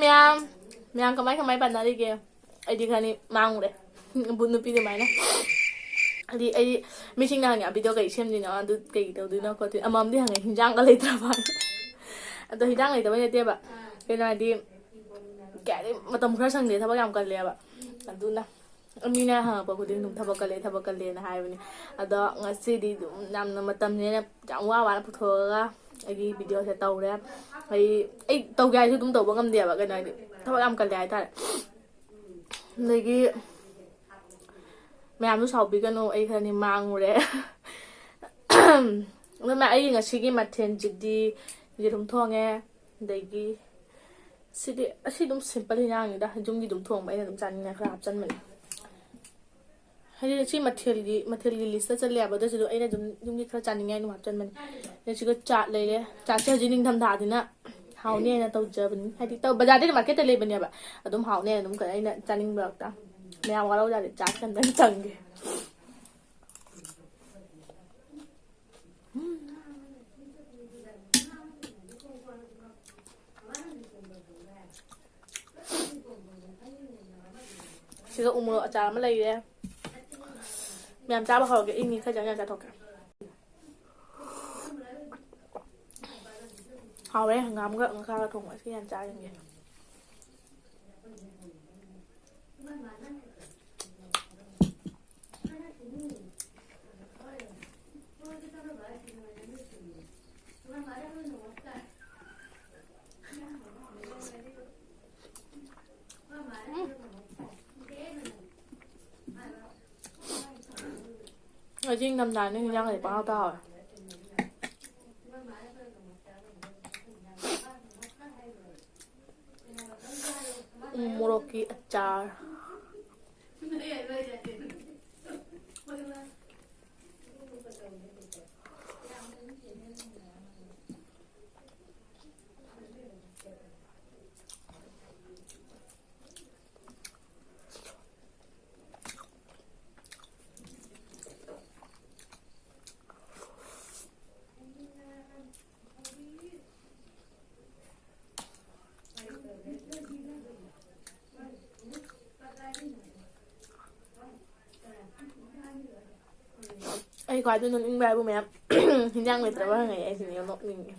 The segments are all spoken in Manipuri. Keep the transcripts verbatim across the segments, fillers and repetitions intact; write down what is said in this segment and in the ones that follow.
ꯃꯌꯥꯝ, ꯃꯌꯥꯝ ꯀꯃꯥꯏ ꯀꯃꯥꯏ ꯄꯥꯟꯅꯔꯤꯒꯦ? ꯑꯩꯗꯤ ꯈꯔꯅꯤ ꯃꯥꯡꯉꯨꯔꯦ꯫ ꯕꯨꯠ ꯅꯨꯄꯤꯗꯤ ꯑꯗꯨꯃꯥꯏꯅ꯫ ꯍꯥꯏꯗꯤ ꯑꯩ ꯃꯤꯁꯤꯡꯅ ꯍꯪꯉꯦ, "ꯚꯤꯗꯤꯑꯣ ꯀꯩ ꯁꯦꯝꯗꯣꯏꯅꯣ? ꯑꯗꯨ ꯀꯩ ꯇꯧꯗꯣꯏꯅꯣ?" ꯈꯣꯠꯇꯣꯏꯅꯣ ꯑꯃꯃꯝꯗꯤ ꯍꯪꯉꯦ, ꯍꯤꯟꯖꯥꯡꯒ ꯂꯩꯇ꯭ꯔꯕ꯫ ꯑꯗꯣ ꯍꯤꯟꯖꯥꯡ ꯂꯩꯇꯕꯩ ꯅꯠꯇꯦꯕ, ꯀꯩꯅꯣ ꯍꯥꯏꯗꯤ, ꯀꯩ ꯍꯥꯏꯅꯤ, ꯃꯇꯝ ꯈꯔ ꯁꯪꯗꯦ, ꯊꯕꯛ ꯌꯥꯝ ꯀꯜꯂꯦꯕ꯫ ꯑꯗꯨꯅ ꯃꯤꯅ ꯍꯪꯉꯛꯄ ꯈꯨꯗꯤꯡ ꯑꯗꯨꯝ ꯊꯕꯛ ꯀꯜꯂꯦ, ꯊꯕꯛ ꯀꯜꯂꯦꯅ ꯍꯥꯏꯕꯅꯤ꯫ ꯑꯗꯣ ꯉꯁꯤꯗꯤ ꯑꯗꯨꯝ ꯌꯥꯝꯅ ꯃꯇꯝꯅꯦꯅ ꯌꯥꯝ ꯋꯥ ꯋꯥꯅ ꯄꯨꯊꯣꯛꯑꯒ ꯑꯩꯒꯤ ꯚꯤꯗꯤꯑꯣꯁꯦ ꯇꯧꯔꯦ꯫ ꯑꯩ, ꯑꯩ ꯇꯧꯒꯦ ꯍꯥꯏꯔꯁꯨ ꯑꯗꯨꯝ ꯇꯧꯕ ꯉꯝꯗꯦꯕ, ꯀꯩꯅꯣ ꯍꯥꯏꯗꯤ ꯊꯕꯛ ꯌꯥꯝ ꯀꯜꯂꯦ ꯍꯥꯏꯇꯥꯔꯦ꯫ ꯑꯗꯒꯤ ꯃꯌꯥꯝꯁꯨ ꯁꯥꯎꯕꯤꯒꯅꯨ, ꯑꯩ ꯈꯔꯅꯤ ꯃꯥꯡꯉꯨꯔꯦ꯫ ꯑꯗꯨꯅ ꯑꯩꯒꯤ ꯉꯁꯤꯒꯤ ꯃꯊꯦꯜꯁꯤꯗꯤ ꯌꯦꯔꯨꯝ ꯊꯣꯡꯉꯦ, ꯑꯗꯒꯤ ꯁꯤꯗꯤ, ꯑꯁꯤ ꯑꯗꯨꯝ ꯁꯤꯝꯄꯜ ꯏꯟꯖꯥꯡꯅꯤꯗ, ꯌꯨꯝꯒꯤ ꯑꯗꯨꯝ ꯊꯣꯡꯕ, ꯑꯩꯅ ꯑꯗꯨꯝ ꯆꯥꯅꯤꯡꯉꯥꯏ ꯈꯔ ꯍꯥꯞꯆꯟꯕꯅꯦ꯫ ꯍꯥꯏꯗꯤ ꯁꯤ ꯃꯊꯦꯜꯒꯤ, ꯃꯊꯦꯜꯒꯤ ꯂꯤꯁꯇ ꯆꯜꯂꯦꯕ, ꯑꯗꯨꯁꯨ ꯑꯩꯅ ꯑꯗꯨꯝ ꯌꯨꯝꯒꯤ ꯈꯔ ꯆꯥꯅꯤꯡꯉꯥꯏ ꯑꯗꯨꯝ ꯍꯥꯞꯆꯟꯕꯅꯦ꯫ ꯑꯗ ꯁꯤꯒ ꯆꯥꯠ ꯂꯩꯔꯦ꯫ ꯆꯥꯠꯁꯦ ꯍꯧꯖꯤꯛ ꯅꯤꯡꯊꯝꯊꯥꯅꯤꯅ ꯍꯥꯎꯅꯦꯅ ꯇꯧꯖꯕꯅꯤ꯫ ꯍꯥꯏꯗꯤ ꯇꯧ-, ꯕꯖꯥꯔꯗꯩ ꯃꯥꯔꯀꯦꯠꯇ ꯂꯩꯕꯅꯦꯕ꯫ ꯑꯗꯨꯝ ꯍꯥꯎꯅꯦꯅ ꯑꯗꯨꯝ ꯑꯩꯅ ꯆꯥꯅꯤꯡꯕ ꯉꯥꯛꯇ꯫ ꯃꯌꯥꯝ ꯋꯥꯔꯧꯖꯥꯠꯂꯦ, ꯆꯥꯠ ꯀꯟꯗ ꯆꯪꯒꯦ꯫ ꯁꯤꯒ ꯎ ꯃꯣꯔꯣꯛ ꯑꯆꯥꯔ ꯑꯃ ꯂꯩꯔꯦ꯫ ꯃꯌꯥꯝ ꯆꯥꯕ ꯍꯧꯔꯒꯦ, ꯏꯪꯉꯤ, ꯈꯔ ꯆꯪꯉ ꯆꯥꯊꯣꯛꯀꯦ꯫ ꯍꯥꯎꯋꯦ, ꯍꯪꯒꯥꯝꯒ ꯉꯥꯈꯥꯒ ꯊꯣꯡꯕ꯫ ꯁꯤ ꯌꯥꯝ ꯆꯥꯅꯤꯡꯉꯦ꯫ ꯍꯧꯖꯤꯛ ꯏꯪꯊꯝꯊꯥꯅꯤ, ꯍꯤꯟꯖꯥꯡ ꯂꯩ ꯄꯪꯍꯥꯎꯇ ꯍꯥꯎꯋꯦ꯫ ꯎ ꯃꯣꯔꯣꯛꯀꯤ ꯑꯆꯥꯔ꯫ ꯑꯩ ꯈ꯭ꯋꯥꯏꯗꯩ ꯅꯣꯛꯅꯤꯡꯕ ꯍꯥꯏꯕꯨ ꯃꯌꯥꯝ ꯍꯤꯟꯖꯥꯡ ꯂꯩꯇ꯭ꯔꯕ ꯍꯪꯉꯛꯑꯦ, ꯑꯩꯁꯤꯅꯦ ꯌꯥꯝ ꯅꯣꯛꯅꯤꯡꯉꯦ꯫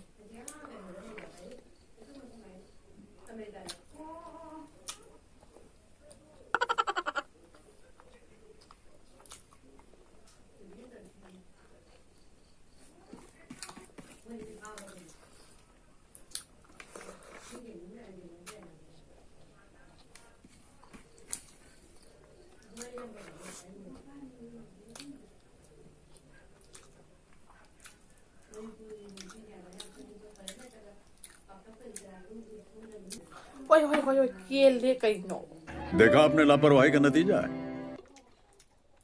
ꯍꯣꯏ, ꯍꯣꯏ, ꯍꯣꯏ, ꯍꯣꯏ, ꯀꯦꯜꯂꯦ ꯀꯩꯅꯣ꯫ देखा आपने लापरवाही का नतीजा है।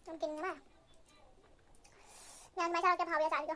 ꯅꯪ ꯀꯤꯟ ꯑꯃ꯫ ꯌꯥꯝ ꯅꯨꯡꯉꯥꯏ ꯆꯥꯔꯛꯀꯦ ꯐꯥꯎꯕ ꯆꯥꯔꯤꯗꯣ꯫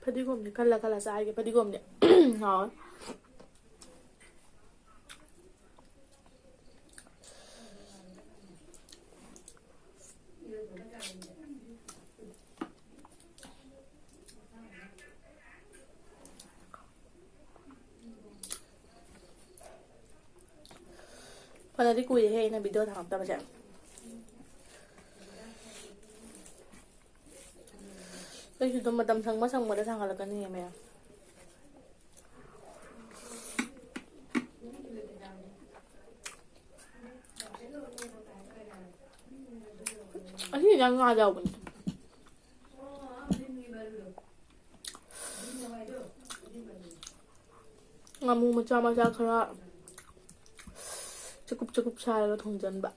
ꯐꯗꯤꯒꯣꯝꯗꯤ ꯈꯜꯂ ꯈꯜꯂ ꯆꯥꯒꯦ꯫ ꯐꯗꯤꯒꯣꯝꯗꯤ ꯍꯥꯎꯋꯦ꯫ ꯐꯅꯗꯤ ꯀꯨꯏꯔꯦꯍꯦ ꯑꯩꯅ ꯚꯤꯗꯤꯑꯣ ꯊꯥꯒꯠꯇꯕꯁꯦ꯫ ꯑꯩꯁꯨ ꯑꯗꯨꯝ ꯃꯇꯝ ꯁꯪꯕ ꯁꯪꯕꯗ ꯊꯥꯒꯠꯂꯛꯀꯅꯤꯌꯦ ꯃꯌꯥꯝ꯫ ꯑꯁꯤ ꯌꯥꯝ ꯉꯥ ꯌꯥꯎꯕꯅꯦ꯫ ꯉꯥꯃꯨ ꯃꯆꯥ ꯃꯆꯥ ꯈꯔ ꯆꯀꯨꯞ ꯆꯀꯨꯞ ꯁꯥꯏꯔꯒ ꯊꯣꯡꯖꯟꯕ꯫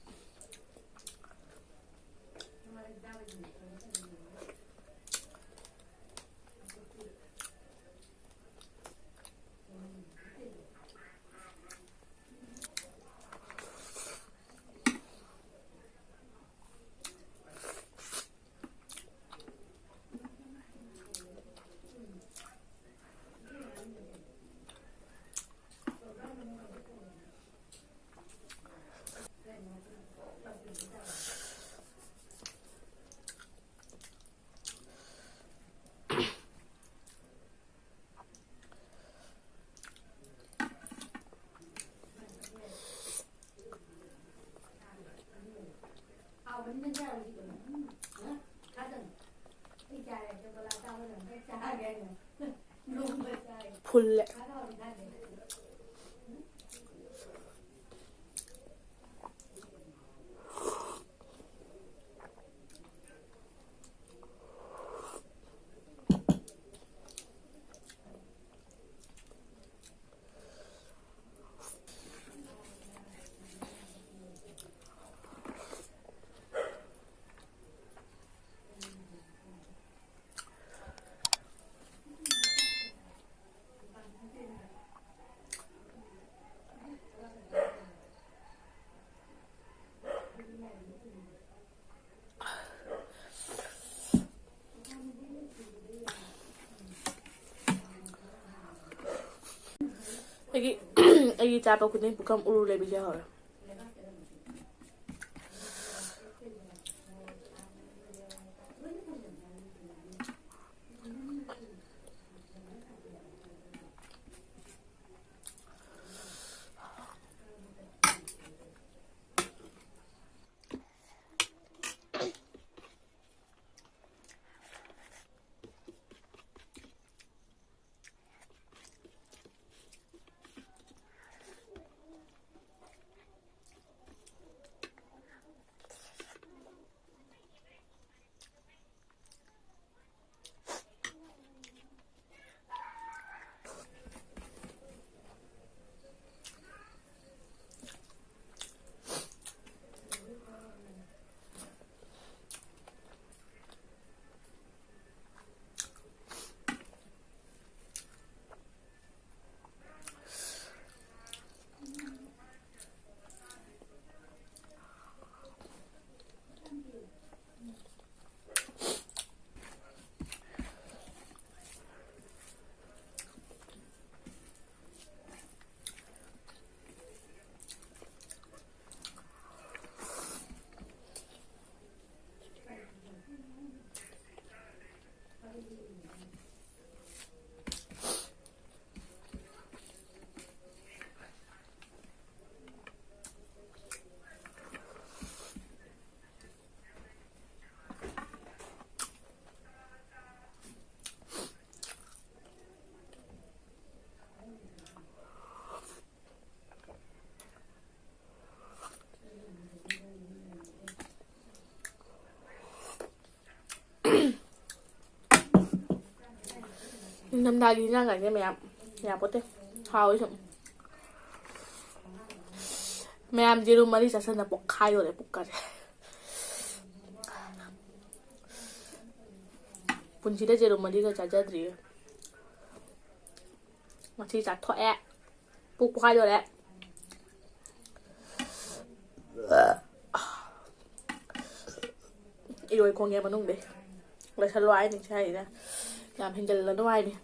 ꯐꯨꯜꯂꯦ꯫ ꯑꯩꯒꯤ ꯑꯩꯒꯤ ꯆꯥꯕ ꯈꯨꯗꯤꯡ ꯄꯨꯈꯝ ꯎꯔꯨ ꯂꯩꯕꯤꯁꯦ ꯍꯧꯔꯦ꯫ ꯅꯤꯡꯊꯝꯊꯥꯒꯤ ꯍꯤꯟꯖꯥꯡ ꯀꯥꯏꯁꯦ ꯃꯌꯥꯝ ꯌꯥꯄꯣꯠꯇꯦ꯫ ꯍꯥꯎꯋꯤ ꯁꯨꯝ꯫ ꯃꯌꯥꯝ ꯌꯦꯔꯨꯝ ꯃꯔꯤ ꯆꯥꯁꯟꯅ ꯄꯣꯛꯈꯥꯏꯗꯣꯔꯦ ꯄꯨꯛꯀꯁꯦ꯫ ꯄꯨꯟꯁꯤꯗ ꯌꯦꯔꯨꯝ ꯃꯔꯤꯒ ꯆꯥꯖꯗ꯭ꯔꯤꯌꯦ꯫ ꯉꯁꯤ ꯆꯥꯊꯣꯛꯑꯦ꯫ ꯄꯨꯛ ꯄꯣꯛꯈꯥꯏꯗꯣꯔꯦ꯫ ꯏꯔꯣꯏ ꯈꯣꯡꯉꯦ ꯃꯅꯨꯡꯗꯩ꯫ ꯂꯣꯏꯁꯜꯂꯣ ꯍꯥꯏꯅꯤ ꯁꯤ ꯍꯥꯏꯁꯤꯅ꯫ ꯌꯥꯝ ꯍꯦꯟꯖꯜꯂꯅꯨ ꯍꯥꯏꯅꯤ꯫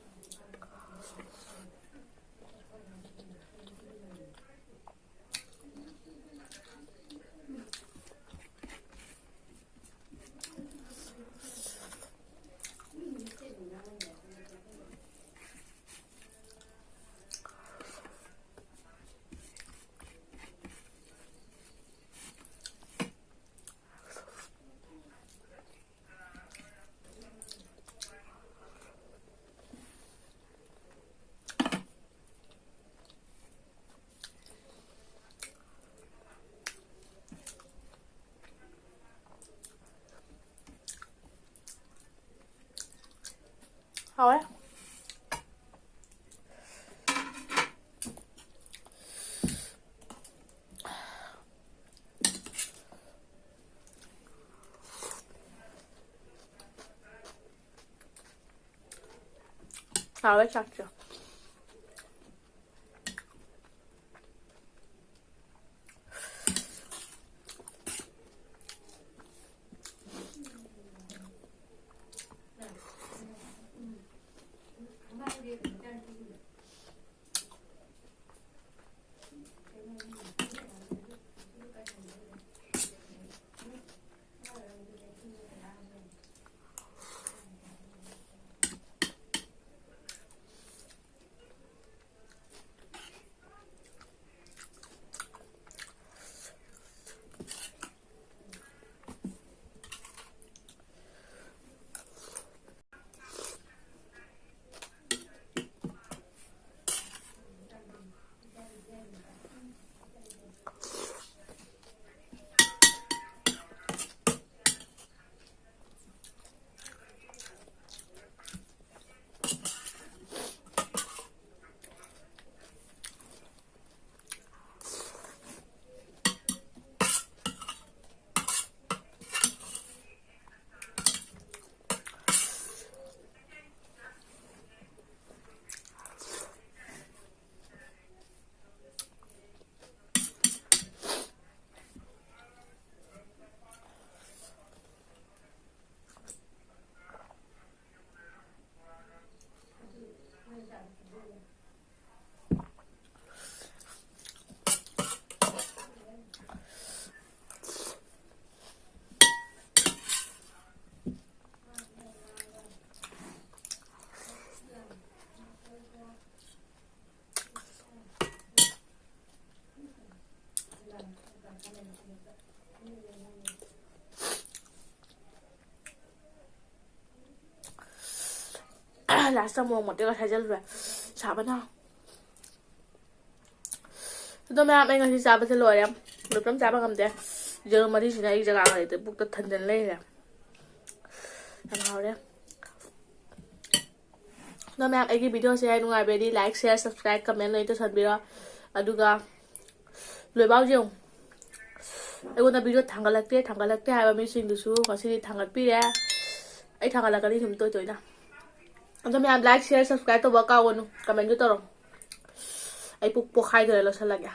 ꯍꯥꯎꯋꯦ꯫ ꯍꯥꯎꯋꯦ ꯆꯥꯛꯁꯨ꯫ ꯂꯥꯁꯇ ꯃꯣꯔꯣꯛ ꯃꯇꯦꯛ ꯈꯔ ꯁꯥꯏꯖꯜꯂꯨꯔꯦ꯫ ꯁꯥꯕꯅ꯫ ꯑꯗꯣ ꯃꯌꯥꯝ, ꯑꯩ ꯉꯁꯤ ꯆꯥꯕꯁꯦ ꯂꯣꯏꯔꯦ꯫ ꯂꯣꯏꯄꯝ ꯆꯥꯕ ꯉꯝꯗꯦ꯫ ꯌꯦꯔꯨꯝ ꯃꯔꯤꯁꯤꯅ ꯑꯩ ꯖꯒꯥ ꯂꯩꯇꯦ, ꯄꯨꯛꯇ ꯊꯟꯖꯟ ꯂꯩꯔꯦ꯫ ꯌꯥꯝ ꯍꯥꯎꯔꯦ꯫ ꯑꯗꯣ ꯃꯌꯥꯝ, ꯑꯩꯒꯤ videoꯁꯦ ꯅꯨꯡꯉꯥꯏꯕꯗꯤ like, share, subscribe, comment ꯂꯣꯏ ꯇꯧꯁꯟꯕꯤꯔꯣ꯫ ꯑꯗꯨꯒ ꯂꯣꯏꯕꯥꯎ ꯌꯦꯡꯉꯨ꯫ ꯑꯩꯉꯣꯟꯗ video ꯊꯥꯡꯒꯠꯂꯛꯇꯦ, ꯊꯥꯡꯒꯠꯂꯛꯇꯦ ꯍꯥꯏꯕ ꯃꯤꯁꯤꯡꯗꯨꯁꯨ ꯉꯁꯤꯗꯤ ꯊꯥꯡꯒꯠꯄꯤꯔꯦ꯫ ꯑꯩ ꯊꯥꯡꯒꯠꯂꯛꯀꯅꯤ ꯁꯨꯝ ꯇꯣꯏ ꯇꯣꯏꯅ꯫ ꯑꯗꯣ ꯃꯌꯥꯝ, like, share, subscribe ꯇꯧꯕ ꯀꯥꯎꯒꯅꯨ꯫ Commentꯁꯨ ꯇꯧꯔꯣ꯫ ꯑꯩ ꯄꯨꯛ ꯄꯣꯛꯈꯥꯏꯗꯣꯔꯦ, ꯂꯣꯏꯁꯜꯂꯒꯦ꯫